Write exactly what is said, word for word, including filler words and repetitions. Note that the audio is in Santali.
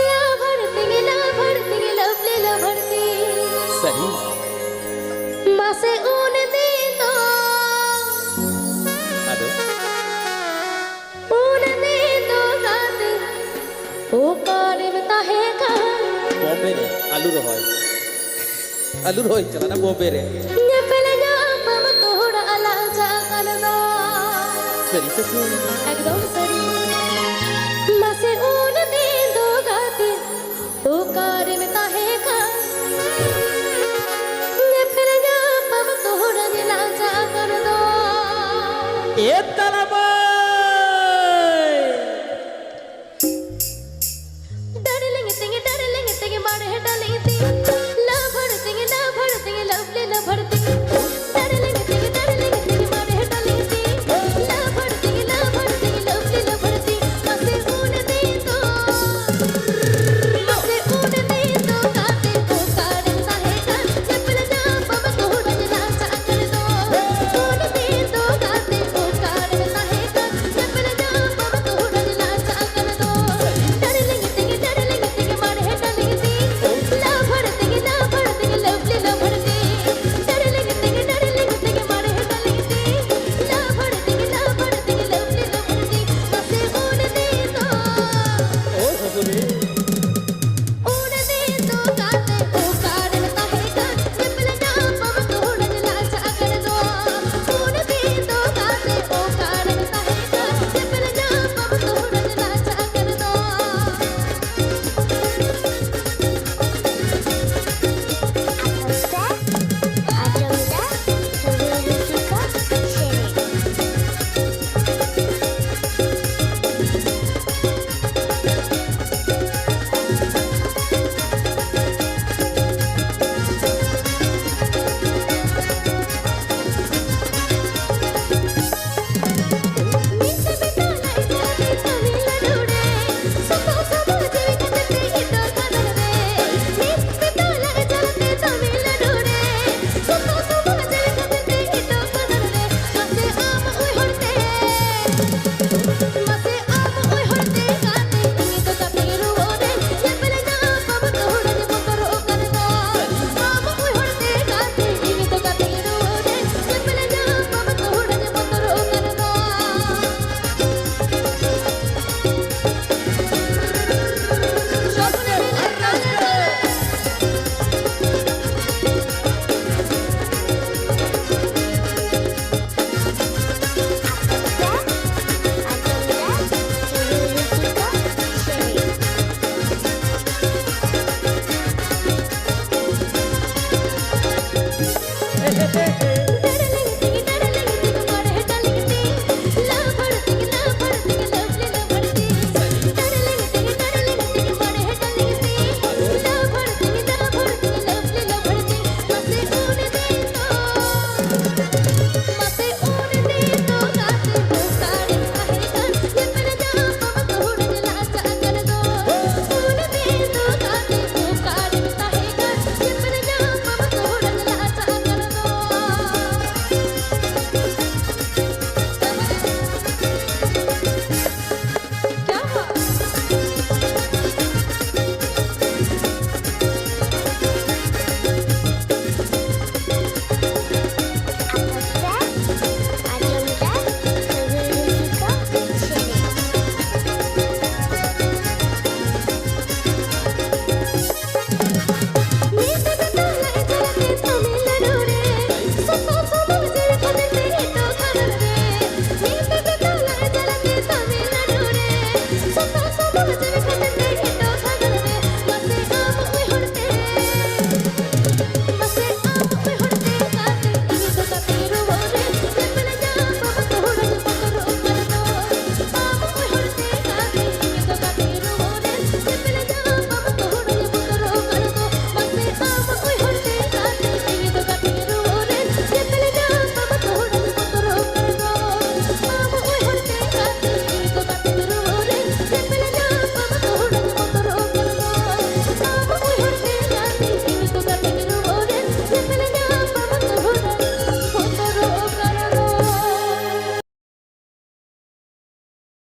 ᱞᱟᱵᱷᱟᱨ ᱛᱤᱧ, ᱞᱟᱵᱷᱟᱨ ᱛᱤᱧ, ᱞᱟᱵᱷᱞᱤ ᱞᱟᱵᱷᱟᱨ ᱛᱤᱧ᱾ ᱥᱟᱹᱨᱤ᱾ ᱢᱟᱥᱮ ᱩᱱ ᱫᱤᱱ ᱫᱚ, ᱟᱫᱚ? ᱩᱱ ᱫᱤᱱ ᱫᱚ ᱜᱟᱛᱮ ᱚᱠᱟᱨᱮᱢ ᱛᱟᱦᱮᱸ ᱠᱟᱱ? ᱵᱚᱢᱵᱮ ᱨᱮ ᱟᱞᱩ ᱨᱚᱦᱚᱭ᱾ ᱟᱞᱩ ᱨᱚᱦᱚᱭ ᱪᱟᱞᱟᱜ ᱠᱟᱱᱟ ᱵᱚᱢᱵᱮ ᱨᱮ᱾ ᱧᱮᱯᱮᱞ ᱧᱟᱯᱟᱢ ᱛᱚᱲᱟ ᱟᱞᱟᱝ ᱪᱟᱜ ᱠᱟᱱ ᱫᱚ᱾ ᱥᱟᱹᱨᱤ ᱥᱮ ᱪᱮᱫ? ᱮᱠᱫᱚᱢ ᱥᱟᱹᱨᱤ᱾ ᱢᱟᱥᱮ ᱩᱱ ᱫᱤᱱ ᱫᱚ ᱜᱟᱛᱮ ᱚᱠᱟᱨᱮᱢ ᱛᱟᱦᱮᱸ ᱠᱟᱱ? ᱧᱮᱯᱮᱞ ᱧᱟᱯᱟᱢ ᱛᱚᱲᱟ ᱟᱞᱟᱝ ᱪᱟᱜ ᱠᱟᱱ ᱫᱚ᱾ ᱮ ᱛᱟᱞᱟ